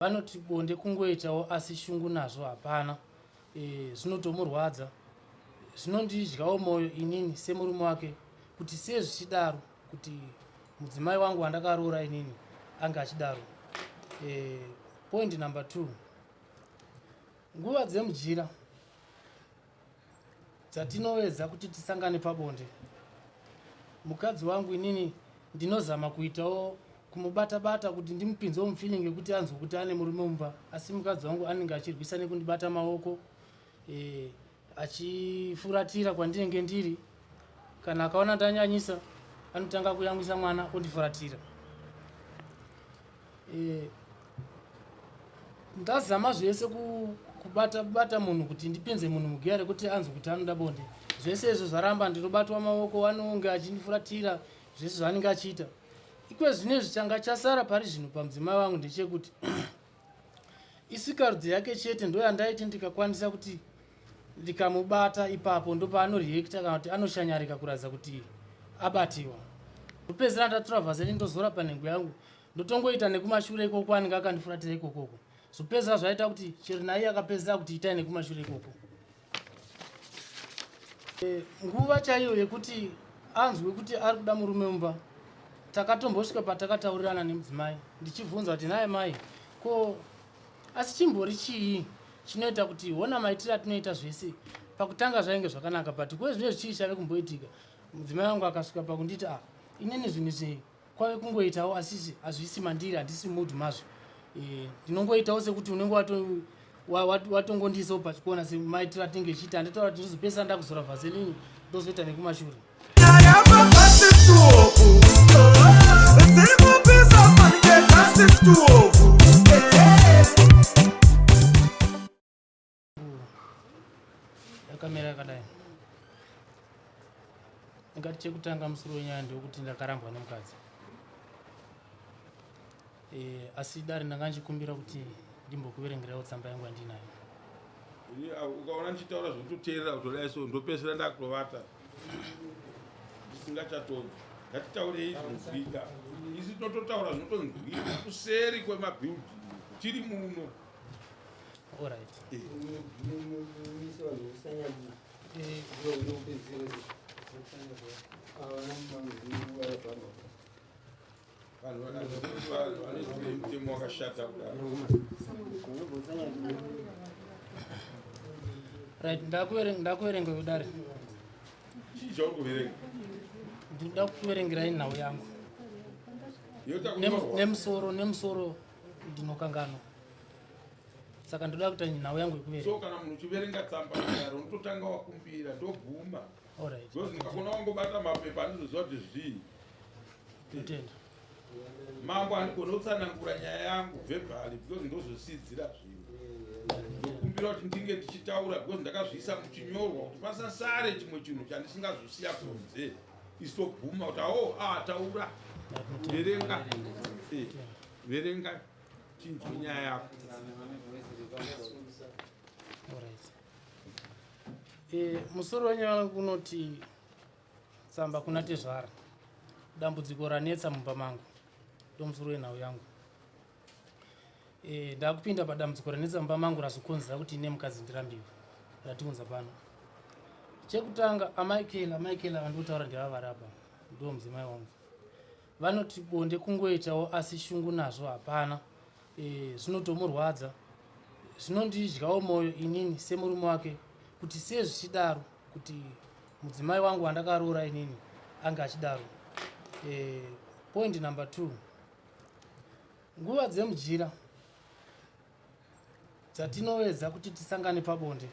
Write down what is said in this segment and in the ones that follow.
Vanoti bonde kungoitawo asi shungu nazvo hapana e, zvinotomurwadza. Zvinondidyawo moyo inini semurume wake kuti sei zvichidaro kuti mudzimai wangu wandakaroora inini ange achidaro. E, point number 2 nguva dzemujira dzatinoedza kuti tisangane pabonde mukadzi wangu inini ndinozama kuitawo kumubata-bata kuti ndimupinzewo mufeeling yekuti anzwe kuti ane murume mumba asi mukadzi wangu anenge achirwisa nekundibata maoko e, achifuratira kwandinenge ndiri kana akaona ndanyanyisa anotanga kuyamwisa mwana ondifuratira e, ndazama zvese kubata bata munhu kuti ndipinze munhu mugiya rekuti anzwe kuti anoda bonde zvese izvo zvaramba ndinobatwa maoko anonge achindifuratira zvese zvaanenge achiita ikwe zvino izvi changa chasara pari zvino pamudzimai wangu ndechekuti isikarudzi yake chete ndoyandaiti ndikakwanisa kuti ndikamubata ipapo ndopaanoreacta kana kuti anoshanyarika kuratidza kuti abatiwa ndopedzisira ndatora vhaselini ndozora panhengo yangu ndotongoita nekumashure ikoko anenge akandifuratira ikokoko zvopedzisira zvaita kuti chero naiye akapedzisira kuti itai nekumashure ikoko e, nguva chaiyo yekuti anzwe kuti ari kuda murume mumba takatombosvika patakataurirana nemudzimai ndichibvunza kuti naye mai ko asi chimbori chii chinoita kuti hona maitiro atinoita zvese pakutanga zvainge zvakanaka but kwe zvine zvichii chave kumboitika mudzimai wangu akasvika pakunditi ah inini zvinhu izvi kwave kungoitawo asi hazvisi mandiri handisi mood mazvo eh, ndinongoitawo sekuti unenge watongondiisawo pachikona semaitiro atinenge ichiita handitaura kuti ndozopesa ndakuzora vaseline ndozoita nekumashure yakamira yakadai ndingati chekutanga musoro wenyaya ndewekuti ndakarambwa nemukadzi e, asi dare ndanga ndichikumbira kuti ndimbokuverengerawo tsamba yangu yandinayo ukaona ndichitaura zvekutoteerera kutodai so ndopesera ndakutovata ndisingachatobvi ngatitaurei zvinonzwika isu tinototaura zvinotonzwika kuseri kwemabuilding tiri muno Alright. Eh. Vanhu vane mutemo wakashata kudaro. Right, ndakuverenga ndakuverenga kudare. Chii chauri kuverenga? Ndinoda kukuverengerai nhau yangu. Nemusoro nemusoro ndinokanganwa. Saka ndoda kuita nhau yangu yekuverenga. So kana munhu uchiverenga tsamba kudaro unototanga wakumbira ndoguma. Alright. Because ndikakona wangobata mapepa andizoziva kuti zvii. Tinotenda. Mambo andigona kutsanangura nyaya yangu verbally because ndozosiidzira zvinhu. Ndokumbira kuti ndinge ndichitaura because ndakazviisa muchinyorwa kuti pasasare chimwe chinhu chandisingazosiya kunze. Isu tobvuma kuti awo ah taura. Verenga. Eh, verenga chinzwe nyaya yako. Alright. Eh, musoro wenyaya wangu unoti tsamba kuna tezvara dambudziko ranetsa mumba mangu ndomusoro wenhau yangu e, ndakupinda padambudziko ranetsa mumba mangu razokonzera kuti ine mukadzi ndirambiwe ratiunza pano chekutanga amaikela amaikela vandikutaura ndivava vari apa ndiwo mudzimai wangu vanoti bonde kungoitawo asi shungu nazvo hapana e, zvinotomurwadza zvinondidyawo moyo inini semurume wake kuti sei zvichidaro kuti mudzimai wangu wandakaroora inini ange achidaro e, point number 2 nguva dzemujira dzatinoedza kuti tisangane pabonde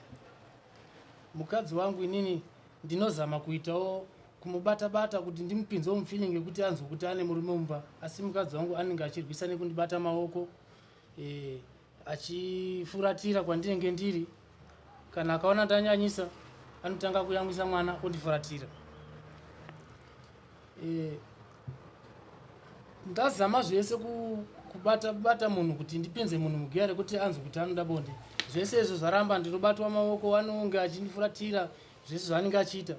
mukadzi wangu inini ndinozama kuitawo kumubata bata kuti ndimupinzewo mufeeling yekuti anzwe kuti ane murume mumba asi mukadzi wangu anenge achirwisa nekundibata maoko e, achifuratira kwandinenge ndiri kana akaona ndanyanyisa anotanga kuyamwisa mwana ondifuratira e, ndazama zvese kubata bata munhu kuti ndipinze munhu mugiya rekuti anzwe kuti anoda bonde zvese izvo zvaramba ndinobatwa maoko anonge achindifuratira zvese zvaanenge achiita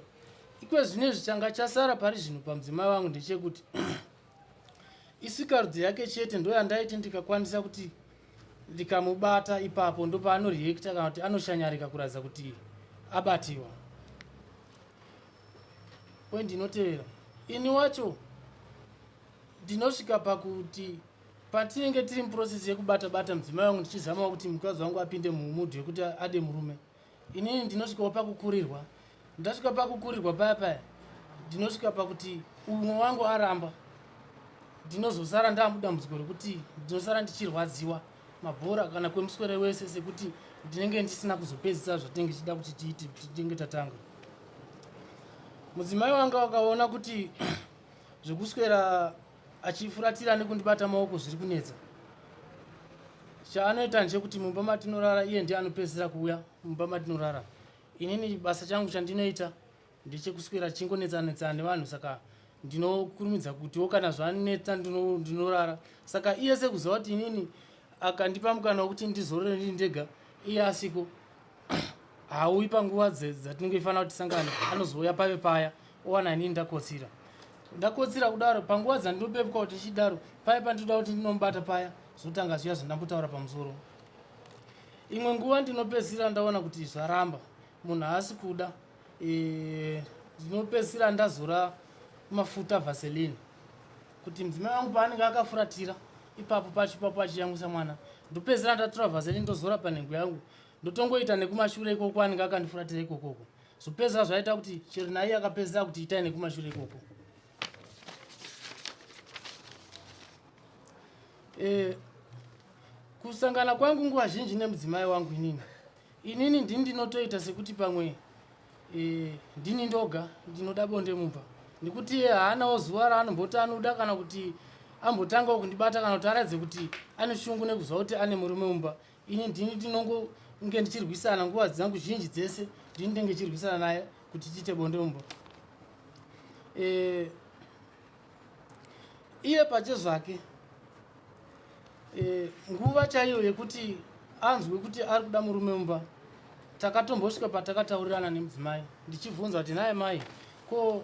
ikwe zvino izvi changa chasara pari zvino pamudzimai wangu ndechekuti isikarudzi yake chete ndoyandaiti ndikakwanisa kuti Ndikamubata ipapo ndopaanoreacta kana kuti anoshanyarika kuratidza kuti abatiwa. Point inotevera, ini wacho ndinosvika pakuti patinenge tiri muprocess yekubata bata mudzimai wangu ndichizamawo kuti mukadzi wangu apinde mumudhu yekuti ade murume, inini ndinosvikawo pakukurirwa. Ndasvika pakukurirwa paya paya, ndinosvika pakuti umwe wangu aramba, ndinozosara ndamudambudziko rekuti ndinosara ndichirwadziwa mabhora kana kwemuswere wese, sekuti ndinenge ndisina kuzopedzisa zvatinenge tichida kuti tiite tinenge tatanga. Mudzimai wangu akaona kuti zvekuswera achifuratira nekundibata maoko zviri kunetsa, chaanoita ndechekuti mumba matinorara iye ndiye anopedzisira kuuya mumba matinorara. Inini basa changu chandinoita ndechekuswera chingonetsanetsana nevanhu, saka ndinokurumidza kutiwo kana zvanetsa ndinorara. Saka iye sekuziva kuti inini akandipa mukana wekuti ndizorore ndiri ndega, iye asiko, hauyi panguva dzatinenge ifanira kuti tisangane. Anozouya pave paya owana inini ndakotsira. Ndakotsira kudaro, panguva dzandinopepuka kuti ndichidaro, paya pandinoda kuti ndinomubata paya, zvotanga zviya zvandambotaura pamusoro. Imwe nguva ndinopedzisira ndaona kuti zvaramba, munhu haasi kuda. Ndinopedzisira ndazora mafuta vaseline kuti mudzimai wangu paanenge akafuratira ipapo pacho ipapo achiyamwisa mwana, ndopedzisira ndatora vaseline ndozora panhengo yangu, ndotongoita nekumashure ikoko anenge akandifuratira ikokoko. Zvopedzisira zvaita kuti chero naiye akapedzisira kuti itai nekumashure ikoko. Kusangana kwangu nguva zhinji nemudzimai wangu, inini ndini ndinotoita sekuti pamwe ndini ndoga ndinoda bonde mumba, nekuti iye haanawo zuva raanomboti anoda kana kuti ambotangawo kundibata kana kuti aratidze kuti ane shungu nekuziva kuti ane murume mumba. Ini ndini ndinongonge ndichirwisana nguva dzangu zhinji dzese, ndini ndinenge ndichirwisana naye kuti tiite bonde mumba. Iye pachezvake, nguva chaiyo yekuti anzwe kuti ari kuda murume mumba, takatombosvika patakataurirana nemudzimai ndichibvunza kuti, naye mai, ko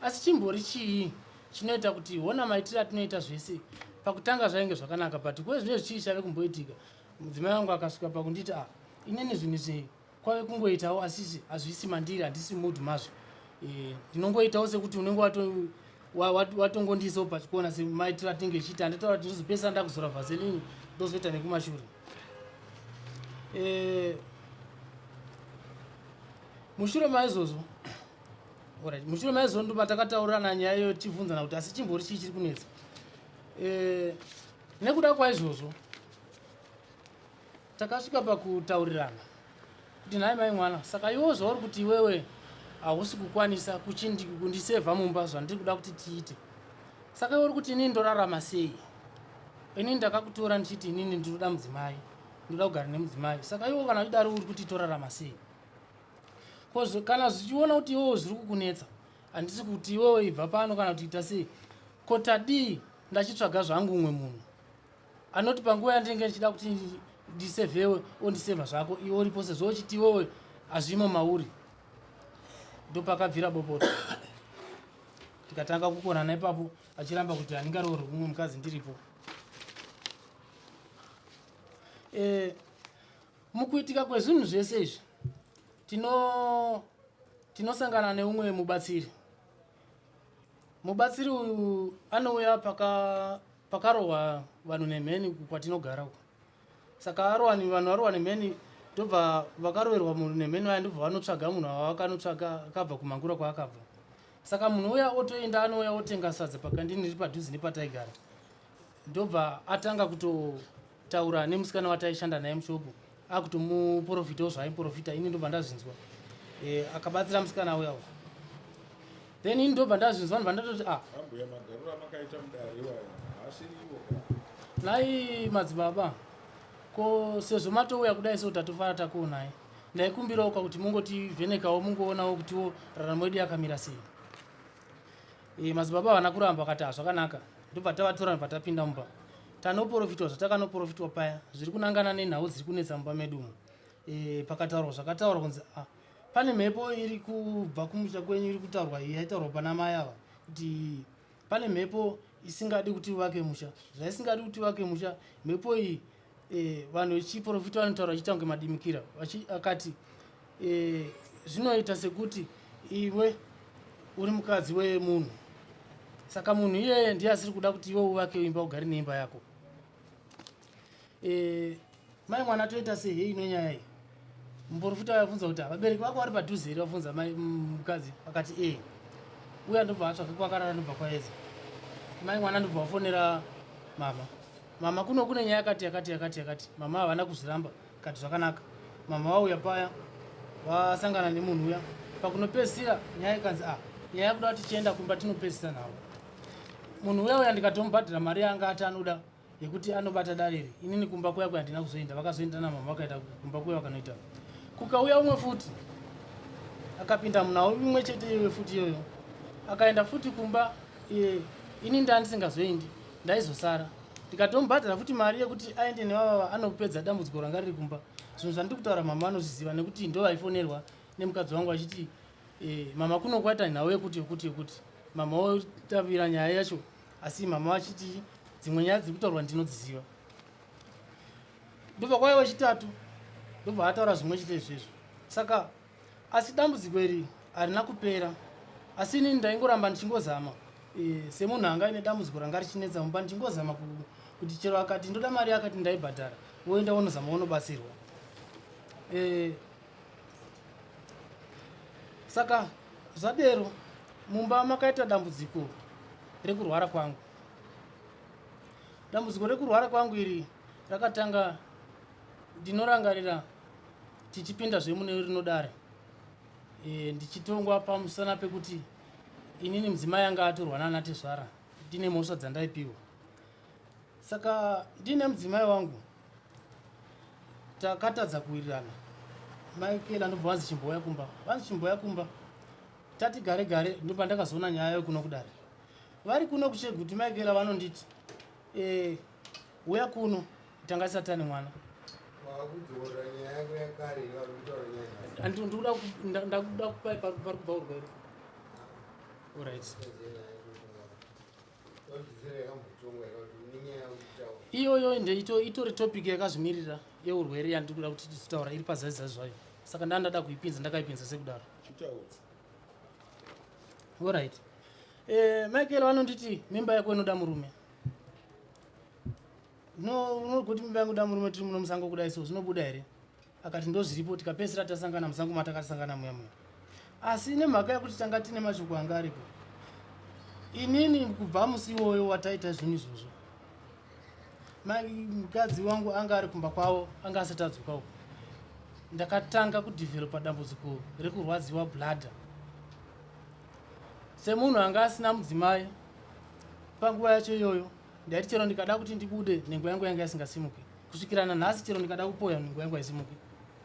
asi chimbori chii chinoita kuti hona maitiro atinoita zvese pakutanga zvainge zvakanaka, but kwezvino chii chave kumboitika? Mudzimai wangu akasvika pakunditi, ah, inini zvinhu izvi kwave kungoitawo, asi hazvisi mandiri, handisi mood mazvo. Ndinongoitawo sekuti unenge watongondiisawo pachikona semaitiro atinenge ichiita. Handitaura kuti ndinozopedzisa ndakuzora vaseline, ndozoita nekumashure. Mushure maizvozvo, alright, mushure maizvozvo ndo patakataurirana nyaya iyoyo tichibvunzana kuti asi chimbori chii chiri kunetsa. Nekuda kwaizvozvo takasvika pakutaurirana kuti, nhai mai mwana, saka iwo zvauri kuti iwewe hausi kukwanisa kundisevha mumba zvandiri kuda kuti tiite, saka iwe uri kuti inini ndorarama sei? Inini ndakakutora ndichiti inini ndinoda mudzimai, ndinoda kugara nemudzimai, saka iwo kana uchidaro uri kuti torarama sei? Kozvo kana zvichiona kuti iwewe zviri kukunetsa, handisi kuti iwewe ibva pano kana kuti ita sei, ko tadii ndachitsvaga zvangu umwe munhu anoti panguva yandinenge ndichida kuti ndisevhewe ondisevha zvako, iwe uripo, sezvo uchiti iwewe hazvimo mauri? Ndopakabvira bopoto, tikatanga kukonana ipapo, achiramba kuti handingaroorwi kumwe mukadzi ndiripo. Mukuitika kwezvinhu zvese izvi tinosangana neumwe mubatsiri. Mubatsiri uyu anouya pakarohwa vanhu nemheni uku kwatinogara uku. Saka arohwa vanhu varohwa nemheni, ndobva vakaroverwa munhu nemheni vaya, ndobva vanotsvaga munhu wavakanotsvaga akabva kumangura kwaakabva. Saka munhu uya otoenda, anouya otenga sadza pakandini riri padhuze nepataigara, ndobva atanga kutotaura nemusikana wataishanda naye mushopu, akutomuprofitawo zvaaiprofita. Ini ndobva ndazvinzwa. Akabatsira musikana uya uya, then ini ndobva ndazvinzwa, ndobva ndatoti, ah. Ambuya, magariro amakaita mudare iwaya haasiriwo ka. Nhai madzibaba, ko sezvo matouya kudai so tatofara takuonai, ndaikumbirawo kuti mungotivhenekawo, mungoonawo kutiwo raramo yedu yakamira sei. Madzibaba havana kuramba, vakati hazvakanaka. Ndobva tavatora, ndobva tapinda mumba, tanoprofitwa zvatakanoprofitwa paya zviri kunangana nenhau dziri kunetsa mumba medu umu. Pakataurwa zvakataurwa kunzi, ah, pane mhepo iri kubva kumusha kwenyu iri kutaurwa, iyi yaitaurwa pana mai ava kuti pane mhepo isingadi kuti uvake musha. Zvaisingadi kuti uvake musha mhepo iyi. E, vanhu vechiprofita vanotaura vachiita kunge madimikira akati e, zvinoita sekuti iwe uri mukadzi wemunhu saka munhu iyeye ndiye asiri kuda kuti iwe uvake imba ugare neimba yako e, mai mwana toita sei hei ino nyaya iyi muprofita vabvunza kuti vabereki vako vari padhuze here vabvunza mai mukadzi akati e uya ndobva atsvaka kwakarara ndobva kwaedza mai mwana ndobva vafonera mama mama kuno kune nyaya yakati yakati yakati yakati mama havana kuzviramba kati zvakanaka mama vauya paya vasangana nemunhu uya pakunopedzisira nyaya ikanzi a ah, nyaya yakuda kuti tichienda kumba tinopedzisa navo munhu uya uya ndikatomubhadhira mari yanga ati anoda yekuti anobata dare iri inini kumba kuya kuya handina kuzoenda vakazoenda namama vakaenda kumba kuya vakanoita kukauya umwe futi akapinda munhau imwe chete iyoyo futi iyoyo akaenda futi kumba ini ndandisingazoendi ndaizosara ndikatomubhadhara futi mari yekuti aende nevavava anopedza dambudziko ranga riri kumba zvinhu zvandiri kutaura mama anozviziva nekuti ndo vaifonerwa nemukadzi wangu achiti e, mama kuno kwaita nhau yekuti yekuti yekuti mama otavira nyaya yacho asi mama vachiti dzimwe nyaya dziri kutaurwa ndinodziziva ndobva kwaiva wechitatu ndobva ataura zvimwe chete izvezvo saka asi dambudziko iri harina kupera asi inini ndaingoramba ndichingozama e, semunhu anga aine dambudziko ranga richinetsa mumba ndichingozama kuti chero akati ndoda mari akati ndaibhadhara woenda wonozama wonobatsirwa e, saka zvadero mumba makaita dambudziko rekurwara kwangu dambudziko rekurwara kwangu iri rakatanga ndinorangarira tichipinda zvemune rino dare e, ndichitongwa pamusana pekuti inini mudzimai anga atorwa nana tezvara ndine mhosva dzandaipiwa saka ndine mudzimai wangu takatadza kuwirirana maikela ndobva vanzi chimbouya kumba vanzi chimbouya kumba tati gare gare ndopandakazoona nyaya yekuno kudare vari kuno kucheguti maikela vanonditi e, uya kuno tanga tisati tane mwana ndakuda kupai pari kubva urwere orit iyoyo ndeito itori topic yakazvimirira yeurwere yandiri kuda kuti titaura iri pazaizazi zvayo saka ndaa ndada kuipinza ndakaipinza sekudaro orit eh, michael vanonditi mimba yako inoda murume no unogoti mimba yangu da murume tiri muno musango kudai so zvinobuda here akati ndozviripo tikapedzisira tasangana musango matakasangana muya muya asi nemhaka yekuti tanga tine mashoko anga aripo inini kubva musi iwoyo wataita zvinhu izvozvo mukadzi wangu anga ari kumba kwavo anga asati adzoka uko ndakatanga kudhivhelopa dambudziko rekurwadziwa bladder semunhu anga asina mudzimai panguva yacho iyoyo ndaiti chero ndikada kuti ndibude nhengo yangu yanga isingasimuki kusvikira nanhasi chero ndikada kupoya nhengo yangu haisimuki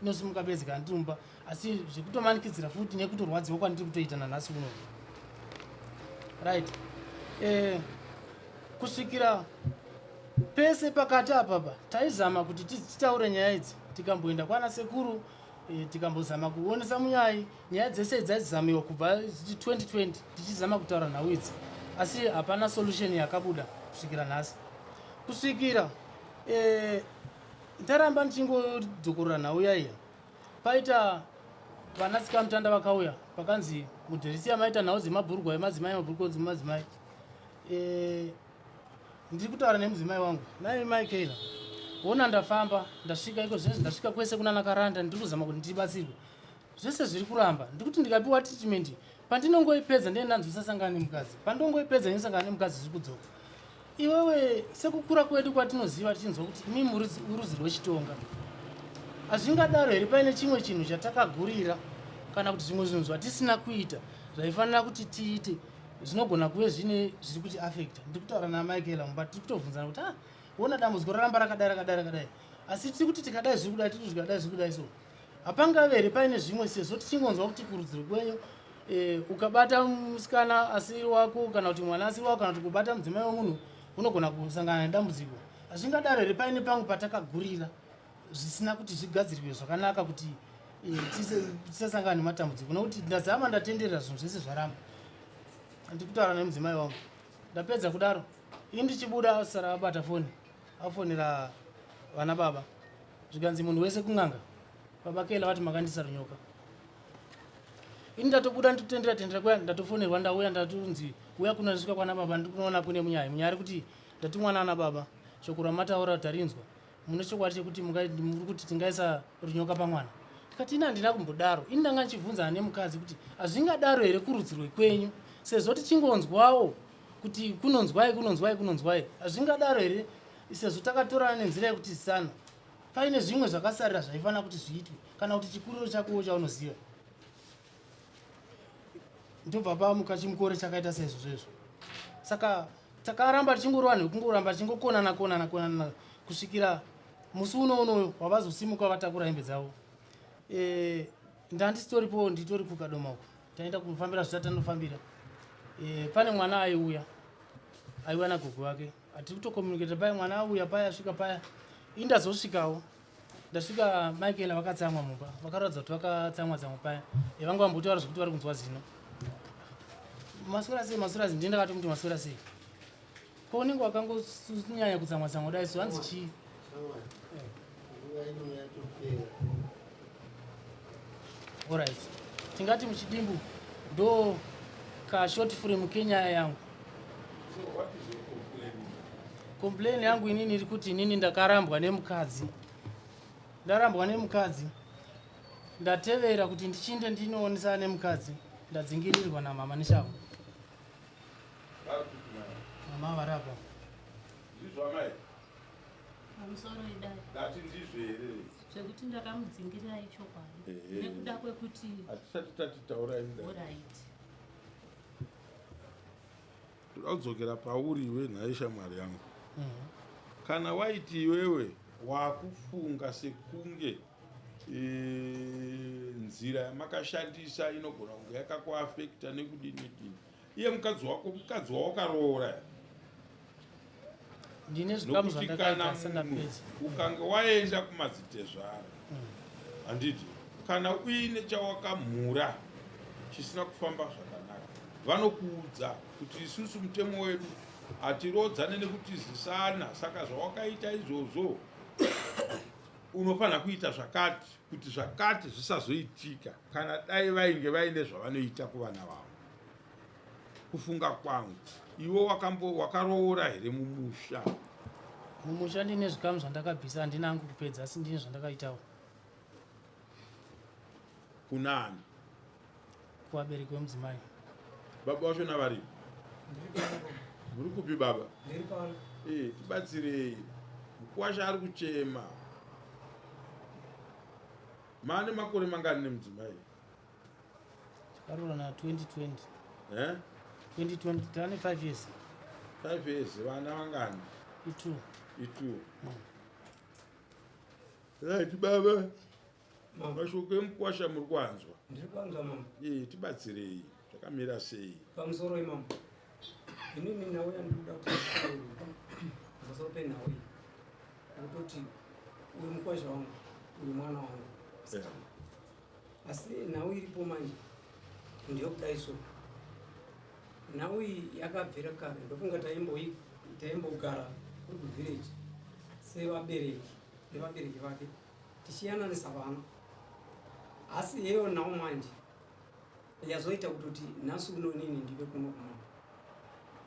inosimuka bedzi kana ndiri mumba asi zvekutomanikidzira futi nekutorwadziwa kwandiri kutoita nanhasi uno right eh, kusvikira pese pakati apapa taizama kuti titaure nyaya idzi tikamboenda kwana sekuru e, tikambozama kuonesa munyai nyaya dzese dzaizamiwa kubva 2020 tichizama kutaura nhau idzi asi hapana solution yakabuda kusvikira nhasi kusvikira e, ndaramba ndichingodzokorora nhau yaiya paita vana tsikamutanda vakauya pakanzi mudherisiya maita nhau dzemabhurugwa emadzimai mabhurugwa dzemadzimai e, ndiri kutaura nemudzimai wangu nai michaela wona ndafamba ndasvika iko zvinezvi ndasvika kwese kunana karanda ndiri kuzama kuti ndibatsirwe zvese zviri kuramba ndikuti ndikapiwa treatment pandinongoipedza ndiye ndanzwisasangana nemukadzi pandinongoipedza ndinosangana nemukadzi zviri kudzoka iwewe sekukura kwedu kwatinoziva tichinzwa kuti imi urudzi rwechitonga hazvingadaro here paine chimwe chinhu chatakagurira kana kuti zvimwe zvinhu zvatisina kuita zvaifanira kuti tiite zvinogona kuve zvine zviri kuti affecta ndiri kutaura namichael mumba tiri kutovhunzana kuti ah wona dambudziko raramba rakadai rakadai rakadai asi tiri kuti tikadai zviri kudai tiri zvikadai zviri kudai so hapangave here paine zvimwe sezvo tichingonzwa kuti kurudziro kwenyu e, ukabata musikana asiri wako kana kuti mwana asiri wako kana kuti kubata mudzimai wemunhu unogona kusangana nedambudziko hazvingadaro here paine pamwe patakagurira zvisina kuti zvigadzirwe zvakanaka kuti eh, tisasangana nematambudziko nokuti ndazama ndatenderera zvinhu zvese zvaramba ndikutaura nemudzimai wangu ndapedza kudaro ini ndichibuda asara abata foni afonera vana baba zvikanzi munhu wese kun'anga baba Kela vati makandisa runyoka. Ini ndatobuda nditotendera tendera kuya ndatofonerwa ndauya ndatonzi uya kuno ndasvika kwana baba ndikunoona kune munyaya munyaya ari kuti ndatumwa nana baba shoko ramataura tarinzwa mune chokwadi chekuti muri kuti tingaisa runyoka pamwana ndikati ini handina kumbodaro ini ndanga ndichibvunzana nemukadzi kuti hazvingadaro here kurudzi rwekwenyu sezvo tichingonzwawo kuti kunonzwai kunonzwai kunonzwai hazvingadaro here sezvo takatorana nenzira yekutizisana paine zvimwe zvakasarira zvaifanira kuti zviitwe kana kuti chikuriro chakowo chaunoziva ndobva pamuka chimukore chakaita saizvozvo izvo saka takaramba tichingorova nekungoramba tichingokonana konana konana kusvikira musi uno uno wavazosimuka vatakura hembe dzavo e, ndandisitoripo nditori kukadoma uko taenda kufambira zvichatanofambira e, pane mwana aiuya aiuya nagogo wake hatiri kutokomuniketa paya mwana auya paya asvika paya ini ndazosvikawo ndasvika michael vakatsamwa mumba vakaratidza kuti vakatsamwa tsamwa paya eh, vanga vambotaura zvekuti vari kunzwa zino maswera sei maswera sei ndiye ndakatomuti maswera sei ko unenge wakangonyanya kutsamwa tsamwa dai so hanzi chii Alright. Tingati muchidimbu ndo ka short frame kenyaya yangu. So what is your complaint? Complaint yangu inini iri kuti inini ndakarambwa nemukadzi. Ndarambwa nemukadzi. Ndatevera kuti ndichinde ndinoonesana nemukadzi. Ndadzingirirwa namama neshavo. Vari kupi mai? Mama vari apa. Ndizvo amai? Pamusoro idai. Ndati ndizvo here? Zvekuti ndakamudzingirira ichokwadi. Nekuda kwekuti hatisati tati taurai mudai. Alright. Toda kudzokera pauri iwe nhai shamwari yangu. Kana waiti iwewe wakufunga sekunge e, nzira yamakashandisa inogona kunge yakakuafekta nekudini nekudini iye mukadzi wako mukadzi wawakaroora ndine zvikamu nokuti kana zvandakaita munhu sendapedza ukange waenda kumadzitezvara handiti kana uine chawakamhura chisina kufamba zvakanaka vanokuudza kuti isusu mutemo wedu hatirodzane nekutizisana saka zvawakaita izvozvo unofanira kuita zvakati kuti zvakati zvisazoitika kana dai vainge vaine zvavanoita kuvana vavo kufunga kwangu iwe wakambo wakaroora here mumusha mumusha ndine zvikamu zvandakabvisa handina hangu kupedza asi ndine zvandakaitawo kunani kuvabereki vemudzimai baba vachona varipo muri kupi baba Ndiri pano. e tibatsirei mukuwasha ari kuchema maane makore mangani nemudzimai takaroora na 2020 eh? 2020 tane 5 years 5 years vana vangani i2 i2 right baba Mama. mashoko emukuwasha muri kuanzwa Ndiri kuanzwa mama. e tibatsirei zvakamira sei Pamusoro imama. Inini nhau yandinoda kuti nditaure pamusoro penhau iyi. Ndikutoti uyu mukwasha wangu, uyu mwana wangu. Yeah. Asi nhau iripo manje ndeyokudai so. Nhau iyi yakabvira kare ndofunga taimbogara kuri kuvillage sevabereki nevabereki vake tichiyananisa vana. Asi yeyo nhau manje yazoita kutoti nhasi uno nini ndive kuno kumama.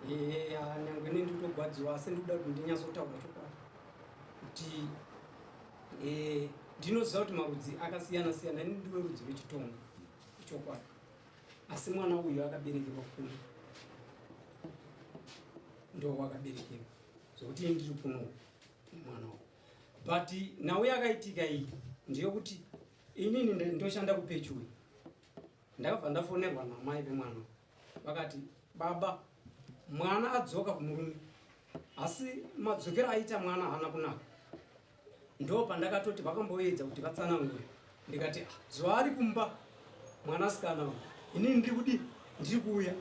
Eya, nyangwe inini ndikutogwadziwa asi ndikuda kuti ndinyatsotaura chokwadi kuti ndinoziva kuti marudzi akasiyana siyana ini ndiwe rudzi rwechitonga chokwadi asi mwana uyu akaberekerwa kuno ndo wakaberekerwa zvokuti ini ndiri kuno nemwana uyu but nhau yakaitika iyi ndeyekuti inini ndoshanda kupechuwe ndakabva ndafonerwa namai vemwana vakati baba mwana adzoka kumurume asi madzokero aita mwana haana kunaka ndo pandakatoti vakamboedza kuti vatsanangure ndikati ah, zuva ari kumba mwanasikana uyu inini ndiri kudii ndiri kuuya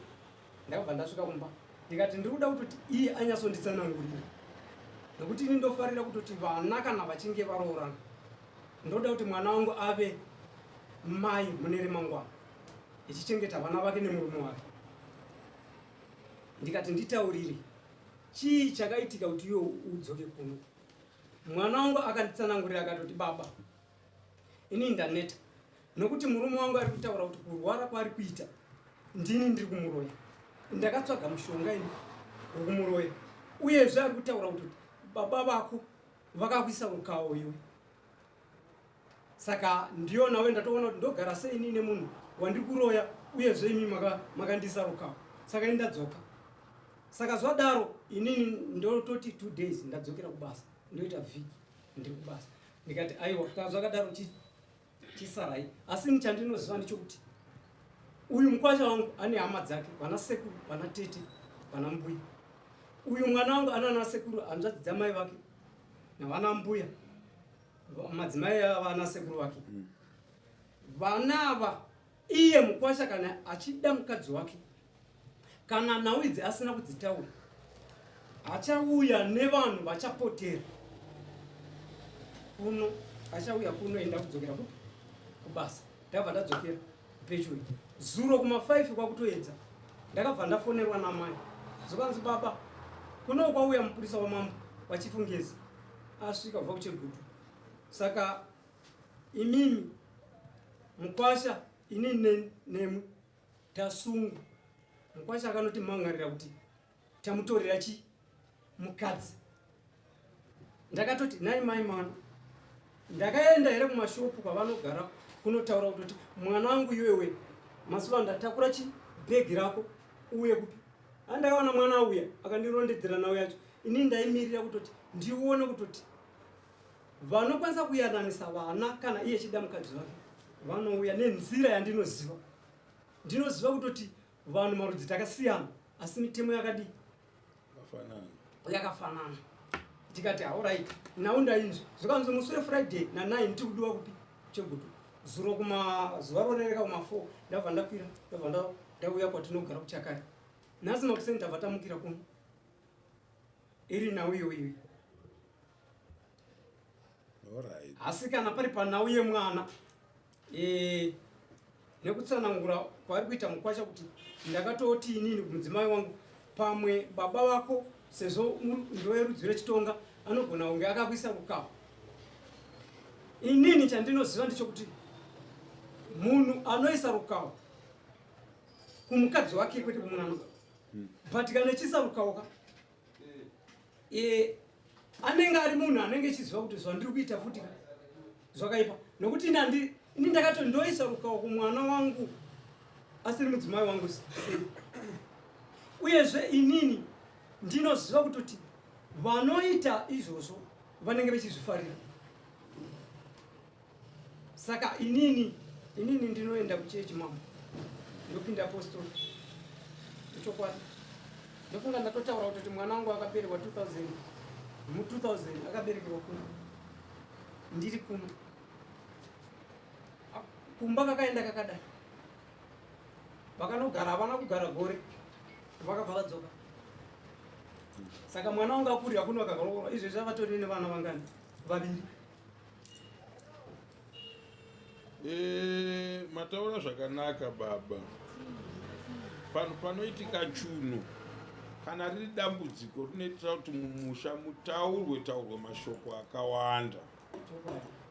ndakabva ndasvika kumba ndikati ndiri kuda kutoti iye anyatsonditsanangurira nokuti ini ndofarira kutoti vana kana vachinge varoorana ndoda kuti mwana wangu ave mai mune remangwana ichichengeta vana vake nemurume wake ndikati nditaurire chii chakaitika kuti iwe udzoke kuno Mwana wangu akanditsanangurira akatoti baba ini ndaneta nokuti murume wangu ari kutaura kuti kurwara kwaari kuita ndini ndiri kumuroya ndakatsvaga mushonga ini wekumuroya uyezve ari kutaura kuti baba vako vakakuisa rukawo iwe saka ndiyo nawe ndatoona kuti ndogara sei ini nemunhu wandiri kuroya uyezve imi makandiisa rukawo saka ini ndadzoka saka zvadaro inini ndototi two days ndadzokera kubasa ndoita vhiki ndiri kubasa ndikati aiwa kana zvakadaro chisarai asi ini chandinoziva ndechokuti uyu mukwasha wangu ane hama dzake vana sekuru vana tete vana mbuya uyu mwana wangu ana ana sekuru hanzvadzi dzamai vake navana mbuya madzimai avana sekuru vake mm. vana ava iye mukwasha kana achida mukadzi wake kana nhau idzi asina kudzitaura achauya nevanhu vachapotera kuno achauya kuno enda kudzokera kupi kubasa ndakabva ndadzokera pechuyi zuro kuma 5 kwakutoedza ndakabva ndafonerwa namai zvokanzi baba kuno kwauya mupurisa wamambo wachifungezi asvika kubva kuchegutu saka imimi mukwasha ini nemwi tasungwa mukwasha akanoti mangarira kuti tamutorera chi mukadzi ndakatoti nai mai mwana ndakaenda here kumashopu kwavanogara kunotaura kutoti mwana wangu iwewe mazuva ndatakura chi bhegi rako uye kupi andakaona mwana auya akandirondedzera nhau yacho ini ndaimirira kutoti ndione kutoti vanokwanisa kuyananisa vana kana iye chida mukadzi wake vanouya nenzira yandinoziva ndinoziva kutoti vanhu marudzi takasiyana asi mitemo yakadii yakafanana ndikati haurit nhau ndainzwa zvikanzi musi wefriday na9 tikudiwa kupi chegutu zuro kumazuva rorereka kuma4 ndabva ndakwira ndabva ndauya kwatinogara kuchakari nhasi makuseni tabva tamukira kuno iri nhau iyoiyo asi kana pari panhau yemwana e, nekutsanangura kwaari kuita mukwasha kuti ndakatoti inini kumudzimai wangu pamwe baba vako sezvo ndowerudzi rechitonga anogona kunge akakuisa rukawo inini chandinoziva ndechokuti munhu anoisa rukawo kumukadzi wake kwete kumwana but kana ichiisa rukawo ka e, anenge ari munhu anenge echiziva kuti zvandiri kuita futi zvakaipa nokuti ini andi ini ndakato ndoisa rukawo kumwana wangu asiri mudzimai wangu sei uyezve inini ndinoziva kutoti vanoita izvozvo vanenge vechizvifarira saka inini inini ndinoenda kuchechi mambo ndopinda apostori ichokwadi ndofunga ndatotaura kutoti mwana wangu akaberekwa 2000 mu 2000 akaberekerwa kuno ndiri kuno kumba kakaenda kakadai vakanogara havana kugara gore vakabva vadzoka saka mwana wangu akurira kuno akaroorwa izvezvi avatori nevana vangani vaviri Eh, mataura zvakanaka baba pano panoitika chunhu kana riri dambudziko rinoitira kuti mumusha mutaurwe taurwe mashoko akawanda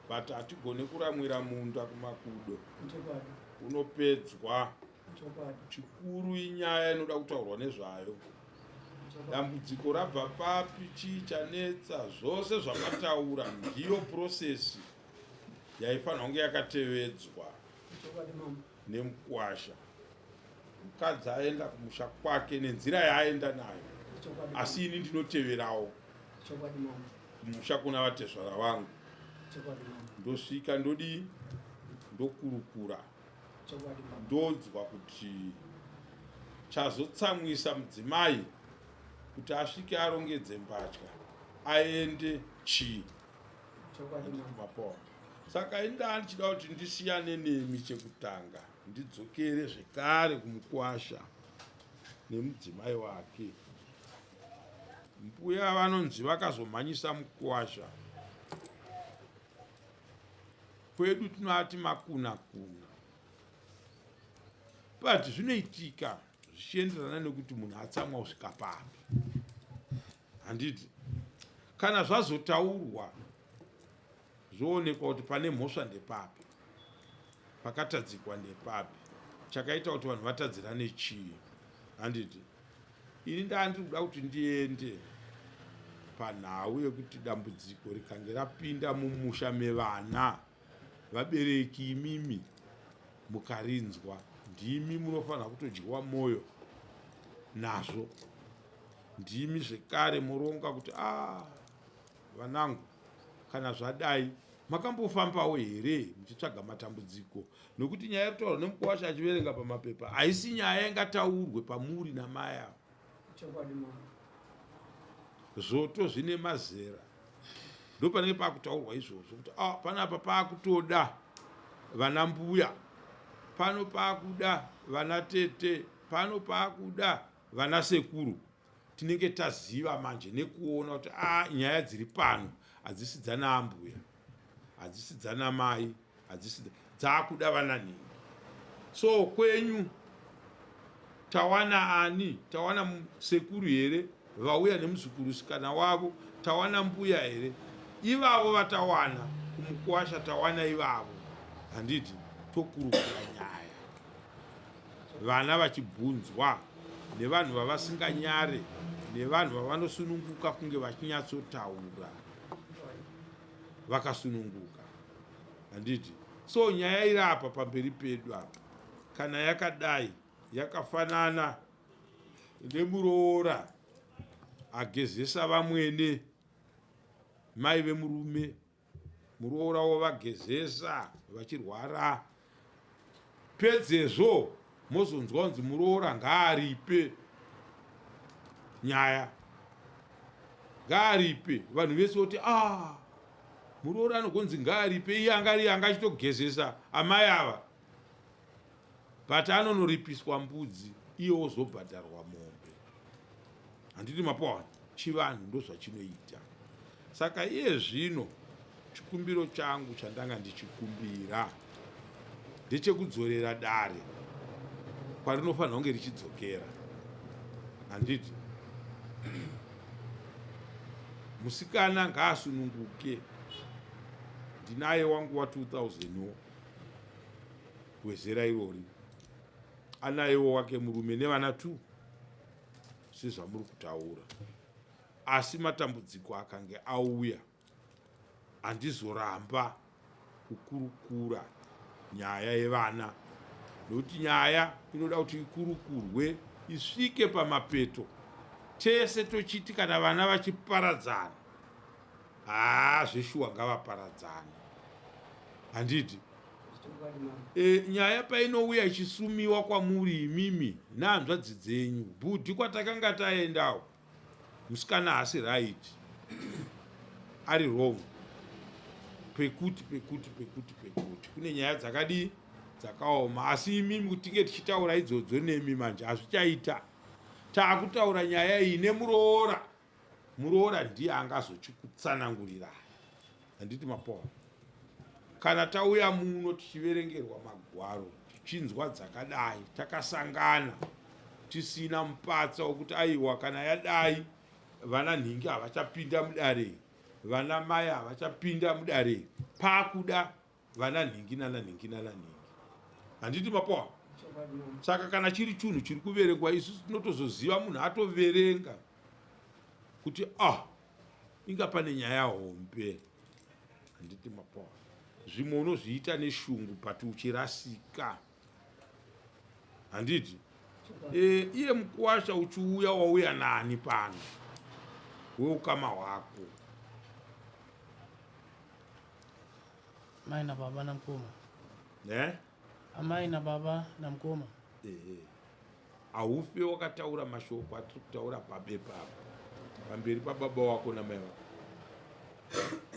but hatigone kuramwira munda kumakudo unopedzwa chikuru inyaya inoda kutaurwa nezvayo dambudziko rabva papi chii chanetsa zvose zvamataura ndiyo prosesi yaifanira kunge yakatevedzwa nemukwasha mukadzi aenda kumusha kwake nenzira yaaenda nayo asi ini ndinoteverawo kumusha kuna vatezvara vangu ndosvika ndodii ndokurukura ndonzwa kuti chazotsamwisa mudzimai kuti asvike arongedze mbatya aende chii mapoa saka indaa ndichida kuti ndisiyane nemi chekutanga ndidzokere zvekare kumukwasha nemudzimai wake mbuya vanonzi vakazomhanyisa mukwasha kwedu tinoati makuna kuna but zvinoitika zvichienderana nekuti munhu atsamwa kusvika papi handiti kana zvazotaurwa Zvoonekwa kuti pane mhosva ndepapi, pakatadzikwa ndepapi, chakaita kuti vanhu vatadzirane chii. Handiti ini ndandiri kuda kuti ndiende panhau yekuti dambudziko rikange rapinda mumusha mevana, vabereki imimi mukarinzwa ndimi munofanira kutodyiwa mwoyo nazvo, ndimi zvekare moronga kuti a ah, vanangu kana zvadai makambofambawo here muchitsvaga matambudziko nokuti nyaya iri kutaurwa nemukuwasha achiverenga pamapepa haisi nyaya ingataurwe pamuri namai ava. Zvoto zvine mazera ndopanenge pakutaurwa izvozvo kuti ah, panapa pakutoda vana mbuya pano pakuda vana tete pano pakuda vana sekuru tinenge taziva manje nekuona kuti a ah, nyaya dziri pano hadzisi dzana ambuya hadzisi dzana mai hadzisi dzakuda vana nhingi so kwenyu tawana ani tawana sekuru here vauya nemuzukurusikana wavo tawana mbuya here ivavo vatawana kumukwasha tawana ivavo handiti tokurukura nyaya vana vachibvunzwa nevanhu vavasinganyare nevanhu vavanosununguka kunge vachinyatsotaura vakasununguka handiti so nyaya iri apa pamberi pedu apa kana yakadai yakafanana nemuroora agezesa vamwene mai vemurume muroora wovagezesa vachirwara pedzezvo mozonzwa kunzi muroora ngaaripe nyaya ngaaripe vanhu vese voti ah muroora anogonzi ngaaripe iye anga ari anga achitogezesa amai ava but anonoripiswa mbudzi iye ozobhadharwa mombe handiti mapowana chivanhu ndozvachinoita saka iye zvino chikumbiro changu chandanga ndichikumbira ndechekudzorera dare kwarinofanira kunge richidzokera handiti musikana ngaasununguke ndinaye wangu wa 2000 wo wezera irori anayewo wake murume nevana two sezvamuri kutaura asi matambudziko akange auya handizoramba kukurukura nyaya yevana nokuti nyaya inoda kuti ikurukurwe isvike pamapeto tese tochiti kana vana vachiparadzana haa zveshuwa ngavaparadzane handiti e, nyaya painouya ichisumiwa kwamuri imimi nehanzvadzi dzenyu bhudhi kwatakanga taendawo musikana haasi right ari wrong pekuti pekuti pekuti pekuti kune nyaya dzakadii dzakaoma asi imimi kuti tinge tichitaura idzodzo nemi manje hazvichaita taakutaura nyaya iyi nemuroora Muroora ndiye angazochikutsanangurirai. Handiti mapoa. Kana tauya muno tichiverengerwa magwaro tichinzwa dzakadai takasangana tisina mupatsa wokuti aiwa kana yadai vana nhingi havachapinda mudare vana mai havachapinda mudare pakuda vana nhingi nana nhingi nana nhingi handiti mapoa saka kana chiri chunhu chiri kuverengwa isusu tinotozoziva munhu atoverenga kuti ah inga pane nyaya hombe handiti mapoa zvimwe unozviita neshungu but uchirasika handiti e, iye mukuwasha uchiuya wauya nani pano weukama hwako Mai nababa namukoma. Ne? Amai nababa namukoma. Ehe. Haufe wakataura mashoko atiri kutaura pabepa apa pamberi pababa wako namai wako.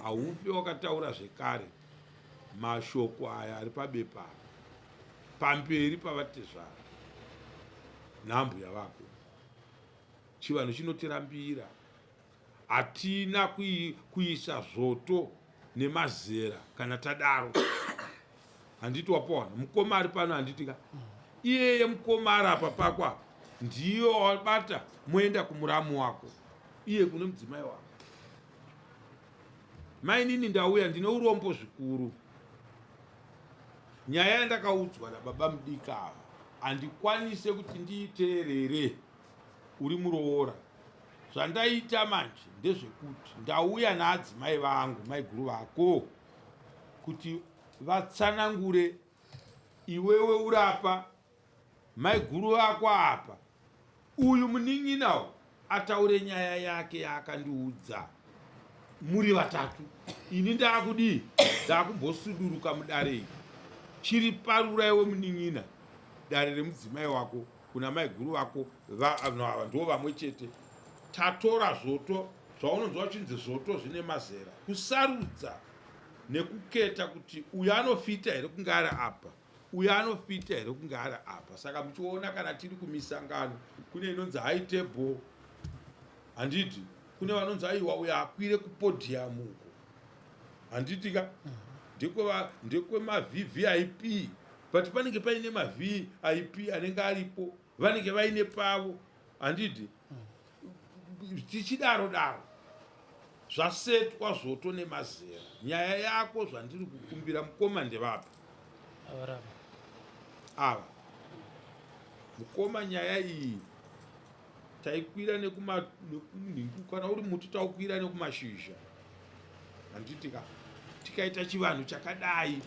Haufe wakataura zvekare mashoko aya ari pabepa apa pamberi pavatezvara nambuya vako. Chivanhu chinotirambira. Hatina kuisa zvoto nemazera kana tadaro. Handiti wapowana mukoma ari pano handiti ka iyeye mukoma ari apa pako apa ndiye wabata moenda kumuramu wako iye kune mudzimai wako. Mainini ndauya ndine urombo zvikuru. Nyaya yandakaudzwa nababa mudiki ava handikwanise kuti ndiiteerere uri muroora. Zvandaita manje ndezvekuti ndauya naadzimai vangu maiguru vako kuti vatsanangure iwewe urapa maiguru vako apa uyu munin'ina uyu ataure nyaya yake yaakandiudza muri vatatu ini ndaakudii ndaakumbosuduruka mudare iri chiri parura iwe munin'ina dare remudzimai wako kuna maiguru vako vanhu ava ndo vamwe chete tatora zvoto zvaunonzwa chinzi zvoto zvine mazera kusarudza nekuketa kuti uyu anofita here kunge ari apa uyo anofita here kunge ari apa saka muchiona kana tiri kumisangano kune inonzi high table handiti kune vanonzi aiwa uyo akwire kupodium uko handiti ka ndekwemavvip but panenge paine mavip anenge aripo vanenge vaine pavo handiti tichidaro daro zvasetwa zvoto nemazera nyaya yako zvandiri kukumbira mukoma ndevapi ava mukoma nyaya iyi taikwira nekumanhingi kana uri muti taukwira nekumashizha handiti ka tikaita chivanhu chakadai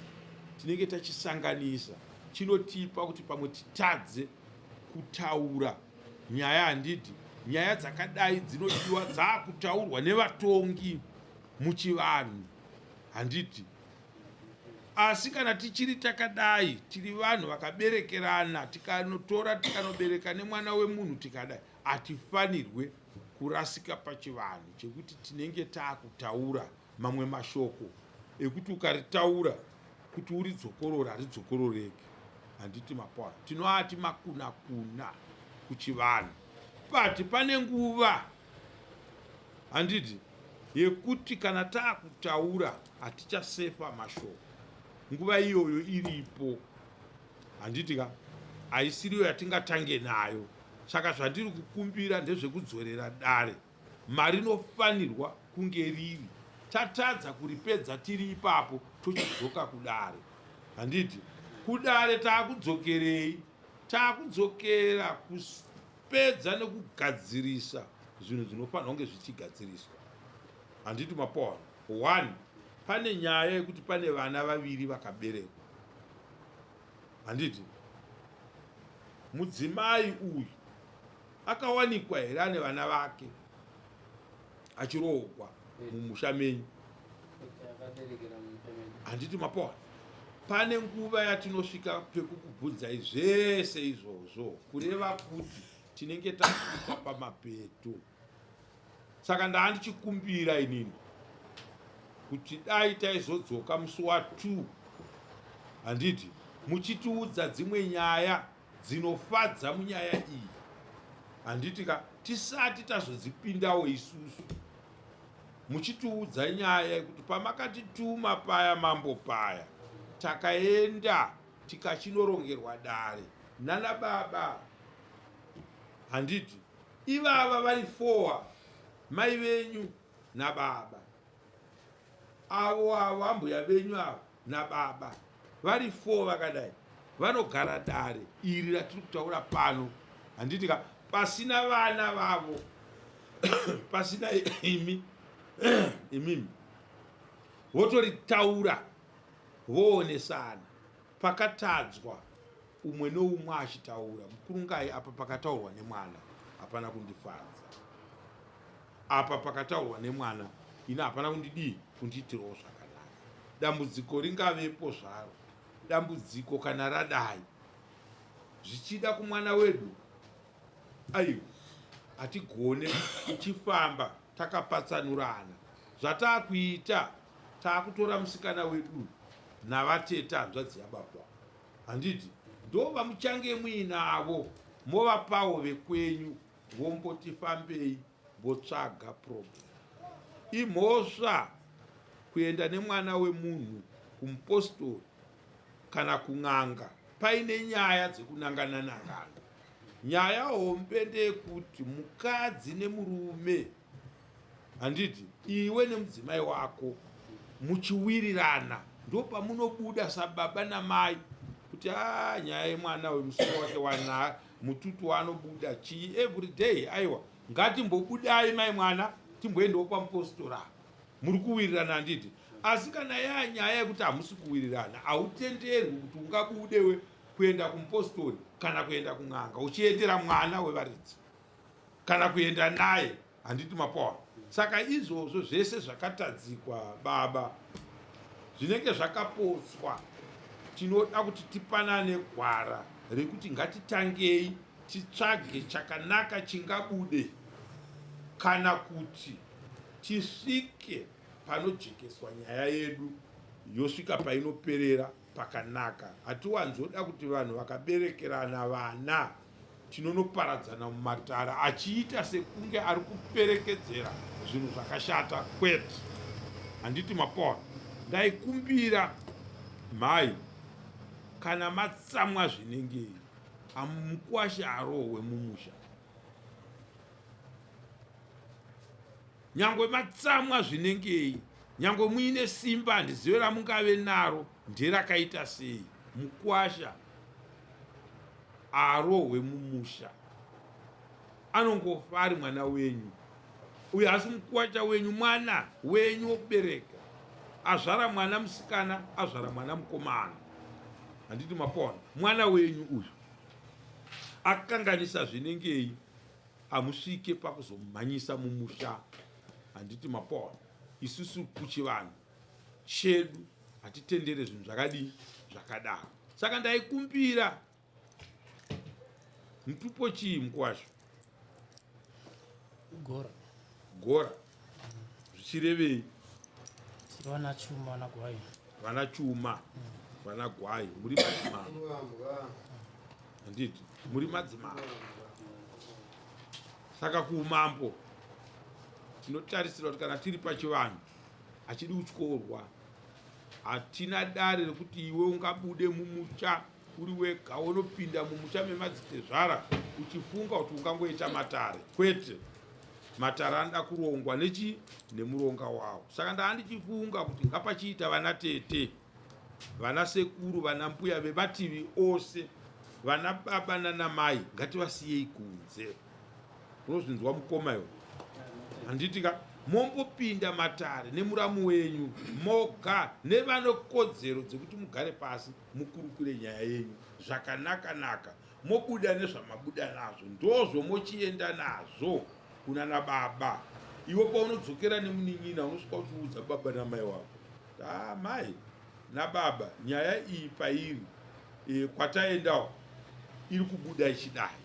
tinenge tachisanganisa chinotipa kuti pamwe titadze kutaura nyaya handidi nyaya dzakadai dzinodiwa dzaakutaurwa nevatongi muchivanhu handiti asi kana tichiri takadai tiri vanhu vakaberekerana tikanotora tikanobereka nemwana wemunhu tikadai hatifanirwe kurasika pachivanhu chekuti tinenge taakutaura mamwe mashoko ekuti ukaritaura kuti uridzokorora haridzokororeki handiti mapora tinoati makunakuna kuchivanhu but pane nguva handiti yekuti kana taakutaura hatichasefa mashoko nguva iyoyo iripo handiti ka haisiriyo yatingatange nayo saka zvandiri kukumbira ndezvekudzorera dare marinofanirwa kunge riri tatadza kuripedza tiri ipapo tochidzoka kudare handiti kudare taakudzokerei taakudzokera kupedza nekugadzirisa zvinhu zvinofanirwa kunge zvichigadziriswa handiti mapowana one pane nyaya yekuti pane vana vaviri vakaberekwa handiti mudzimai uyu akawanikwa here ane vana vake achiroogwa mumusha menyu handiti mapoa pane nguva yatinosvika pekukubvunzai zvese izvozvo kureva kuti tinenge tasvika pamapeto saka ndaa ndichikumbira inini kuti dai taizodzoka musi wa 2 handiti muchitiudza dzimwe nyaya dzinofadza munyaya iyi handiti ka tisati tazodzipindawo isusu muchitiudza nyaya yekuti pamakatituma paya mambo paya takaenda tikachinorongerwa dare nana baba handiti ivava vari fowa mai venyu nababa avo avo ambuya venyu avo nababa vari four vakadai vanogara dare iri ratiri kutaura pano handiti ka pasina vana vavo pasina imi imimi votoritaura voonesana pakatadzwa umwe noumwe achitaura mukurungai apa pakataurwa nemwana hapana kundifadza apa pakataurwa nemwana ini hapana kundidii kundiitirawo zvakanaka dambudziko ringavepo zvaro dambudziko kana radai zvichida kumwana wedu aiwa hatigone kuchifamba takapatsanurana zvataakuita taakutora musikana wedu navatete hanzvadzi yababa handiti ndovamuchange muinavo movapawo vekwenyu vomboti fambei votsvaga problem imhosva kuenda nemwana wemunhu kumupostori kana kun'anga paine nyaya dzekunangana nangana nyaya hombe ndeyekuti mukadzi nemurume handiti iwe nemudzimai wako Muchiwirirana ndopamunobuda sababa namai kuti a ah, nyaya yemwana wemusoro wake wana mututu waanobuda chii everyday aiwa ngatimbobudai mai mwana timboendawo kwamupostora muri kuwirirana handiti asi kana yaa nyaya yekuti hamusi kuwirirana hautenderwi kuti ungabudewe kuenda kumupostori kana kuenda kun'anga uchiendera mwana wevaridzi kana kuenda naye handiti mapowa saka izvozvo zvese zvakatadzikwa baba zvinenge zvakapotswa tinoda kuti tipanane gwara rekuti ngatitangei titsvage chakanaka chingabude kana kuti tisvike panojekeswa nyaya yedu yosvika painoperera pakanaka hatiwanzoda kuti vanhu vakaberekerana vana tinonoparadzana mumatara achiita sekunge ari kuperekedzera zvinhu zvakashata kwete handiti mapona ndaikumbira mhai kana matsamwa zvinengei amukwasha arohwe mumusha nyangwe matsamwa zvinengei nyangwe muine simba handizive ramungave naro nderakaita sei mukwasha arohwe mumusha anongofa ari mwana wenyu uyo asi mukuwacha wenyu mwana wenyu wokubereka azvara mwana musikana azvara mwana mukomana handiti mapona mwana wenyu uyu akanganisa zvinengei hamusvike pakuzomhanyisa mumusha handiti mapona isusu kuchivanhu chedu hatitendere zvinhu zvakadii zvakadaro saka ndaikumbira mutupo chii mukwasha gora gora zvichirevei vana chuma vana gwai vana chuma vana gwai muri madzimambo handiti muri madzimambo saka kuumambo tinotarisira kuti kana tiri pachivanhu hachidi kutyorwa hatina dare rekuti iwe ungabude mumucha uri wega wonopinda mumusha memadzitezvara uchifunga kuti ungangoita matare kwete matare anoda kurongwa nechi nemuronga wawo saka ndaa ndichifunga kuti ngapachiita vana tete vana sekuru vana mbuya vemativi ose vana baba nana mai ngativasiyei kunze unozvinzwa mukoma iwe handiti ka mombopinda matare nemuramu wenyu moga nevane kodzero dzekuti mugare pasi mukurukure nyaya yenyu zvakanaka naka mobuda nezvamabuda nazvo ndozvo mochienda nazvo kunana baba iwe paunodzokera nemunin'ina unosvika uchiudza baba namai wako ah, mai nababa nyaya iyi pairi e, kwataendawo iri kubuda ichidai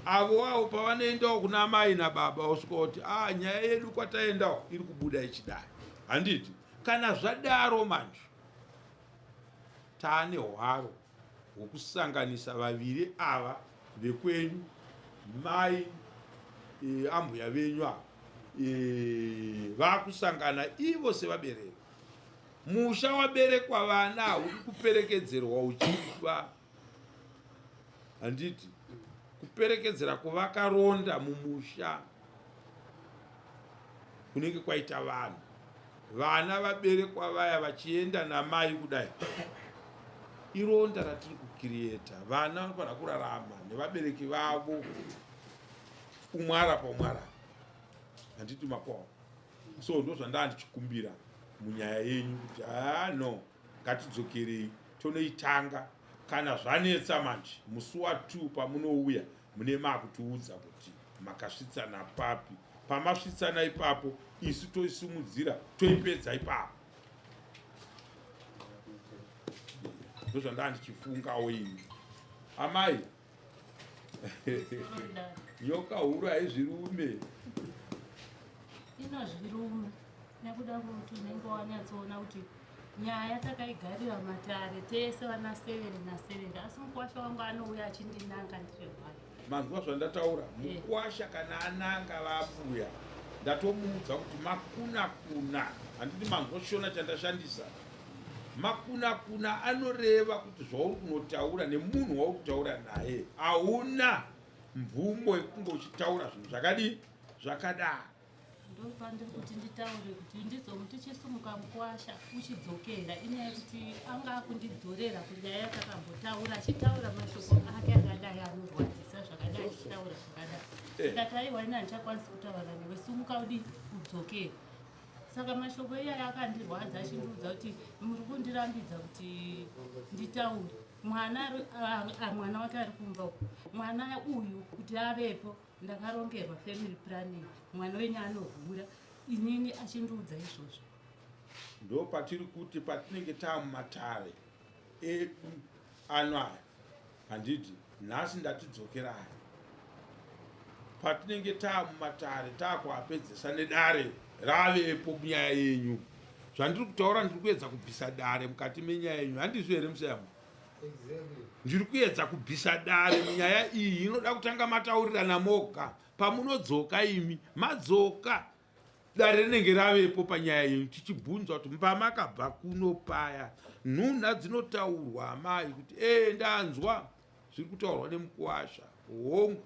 avo avo pavanoendawo kuna mai nababa osvika kuti ah, nyaya yedu kwataendawo iri kubuda ichidai handiti kana zvadaro manje taane hwaro hwokusanganisa vaviri ava vekwenyu mai e, ambuya venyu ava e, vakusangana ivo sevabereki musha waberekwa vana haudi kuperekedzerwa uchifa handiti kuperekedzera kuvaka ronda mumusha kunenge kwaita vanhu vana vaberekwa vaya vachienda namai kudai ironda ratiri kukiriyeta vana vanofanira kurarama nevabereki vavo umwe arapa umwe arapa handiti makwao so ndozvandaa ndichikumbira munyaya yenyu kuti haa ah, no ngatidzokerei tonoitanga kana zvanetsa manje musi wa 2 pamunouya mune makutiudza kuti makasvitsana papi pamasvitsana ipapo isu toisimudzira toipedza ipapo ndozvandaa ndichifungawo ini amai nyoka huru haizvirume inozviruma nekuda kwekuti unenge wanyatsoona kuti nyaya takaigarira matare tese vana severe nasevere asi mukwasha wangu anouya achindinanga ndiri hwai manzwa zvandataura eh. mukwasha kana ananga vabuya ndatomuudza kuti makuna kuna handiti manzwa shona chandashandisa makuna kuna anoreva kuti zvauri kunotaura nemunhu wauri kutaura naye hauna mvumo yekunge uchitaura zvinhu zvakadii zvakadaro. Ndopandiri kuti nditaure kuti ndizomuti chisumuka mukwasha uchidzokera inyaya yekuti anga akundidzorera kunyaya yatakambotaura achitaura mashoko ake akadai anorwadzisa zvakadai achitaura zvakadai eh. ndikati aiwa ini handichakwanisi kutaura newe sumuka udi udzokere saka mashoko iyaya akandirwadza achindiudza kuti muri kundirambidza kuti nditaure mwana mwana wake ari kumba uku mwana uyu kuti avepo ndakarongerwa family planning mwana wenyu anohura inini achindiudza izvozvo ndo patiri kuti patinenge taamumatare edu ano aya handiti nhasi ndatidzokerai patinenge taamumatare taakuapedzesa nedare ravepo munyaya yenyu zvandiri kutaura ndiri kuedza kubvisa dare mukati menyaya yenyu handizvo here museyamwa ndiri kuedza kubvisa dare munyaya iyi inoda kutanga mataurirana moga pamunodzoka imi madzoka dare rinenge ravepo panyaya yenyu tichibvunzwa kuti pamakabva kuno paya nhunha dzinotaurwa amai kuti ee ndanzwa zviri kutaurwa nemukuwasha hongu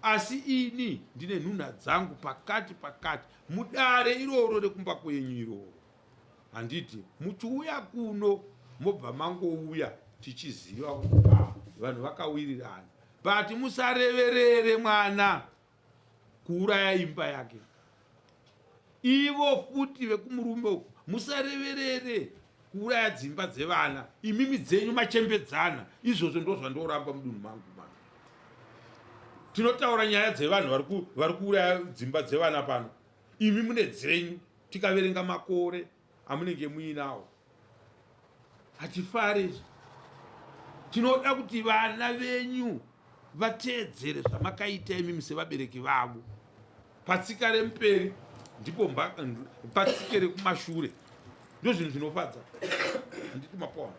asi ini ndine nhunha dzangu pakati pakati mudare iroro rekumba kwenyu iroro handiti muchiuya kuno mobva mangouya tichiziva kuti ah, vanhu vakawirirana but musareverere mwana kuuraya imba yake ivo futi vekumurume uku musareverere kuuraya dzimba dzevana imimi dzenyu machembedzana izvozvo ndo zvandoramba mudunhu mangu mano tinotaura nyaya dzevanhu vari kuuraya dzimba dzevana pano imi mune dzenyu tikaverenga makore amunenge muinawo hatifari izvi tinoda kuti vana venyu vateedzere zvamakaita imimi sevabereki vavo patsika remuperi ndipo patsike rekumashure ndozvinhu zvinofadza handiti mapona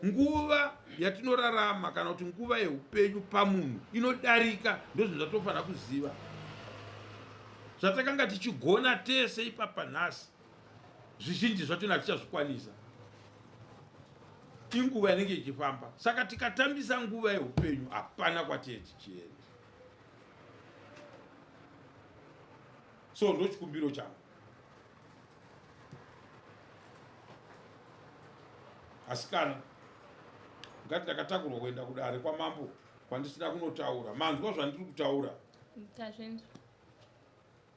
nguva yatinorarama kana kuti nguva yeupenyu pamunhu inodarika ndozvinhu zvatofanira kuziva zvatakanga tichigona tese ipapa nhasi zvizhinji zvachona hatichazvikwanisa inguva inenge ichifamba saka tikatambisa nguva yeupenyu hapana kwatee tichienda so ndochikumbiro changu asikana ngati ndakatakurwa kuenda kudare kwamambo kwandisina kunotaura manzwa zvandiri kutaura tazvinzwa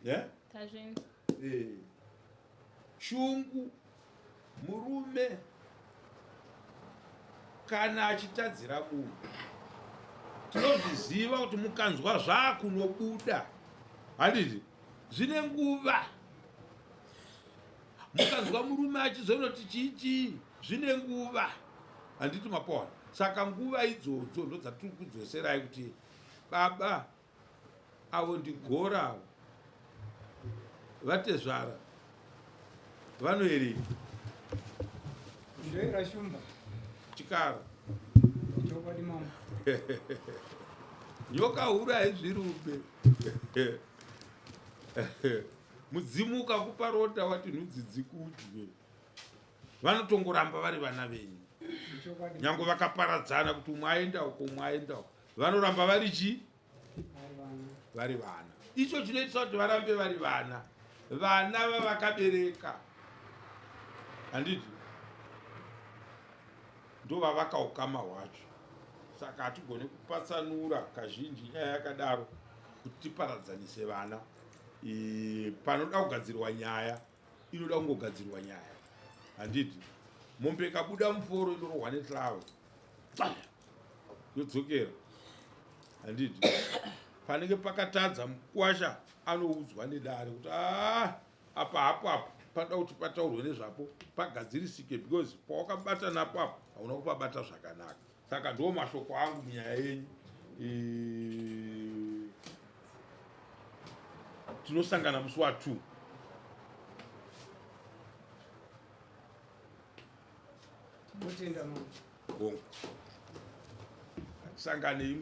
yeah? tazvinzwa eh. Shungu murume kana achitadzira munhu tinozviziva kuti mukanzwa zvakunobuda handiti zvine nguva mukanzwa murume achizonoti chii chii zvine nguva handiti mapona saka nguva idzodzo ndodzatiri kudzoserai kuti baba avo ndigora avo vatezvara vanoerei ndoera shumba chikara chokwadi mama nyoka huru haizvirume mudzimu ukakupa rota wati nhunzi dzikudye vanotongoramba vari vana venyu nyange vakaparadzana kuti umwe aenda uko umwe aenda uko vanoramba vari chii vari vana icho chinoitisa kuti varambe vari vana vana vavakabereka handiti ndovavaka ukama hwacho saka hatigone kupatsanura kazhinji nyaya yakadaro kuti tiparadzanise vana panoda kugadzirwa nyaya inoda kungogadzirwa nyaya handiti mombe ikabuda muforo inorohwa netlavo yodzokera handiti panenge pakatadza mukwasha anoudzwa nedare kuti aa ah, apa hapo apo panoda kuti pataurwe nezvapo pagadzirisike because pawakabata napo apo hauna kupabata zvakanaka saka ndo mashoko angu munyaya yenyu tinosangana musi wa 2 Tinotenda mama. Hongu. Ngatisanganei.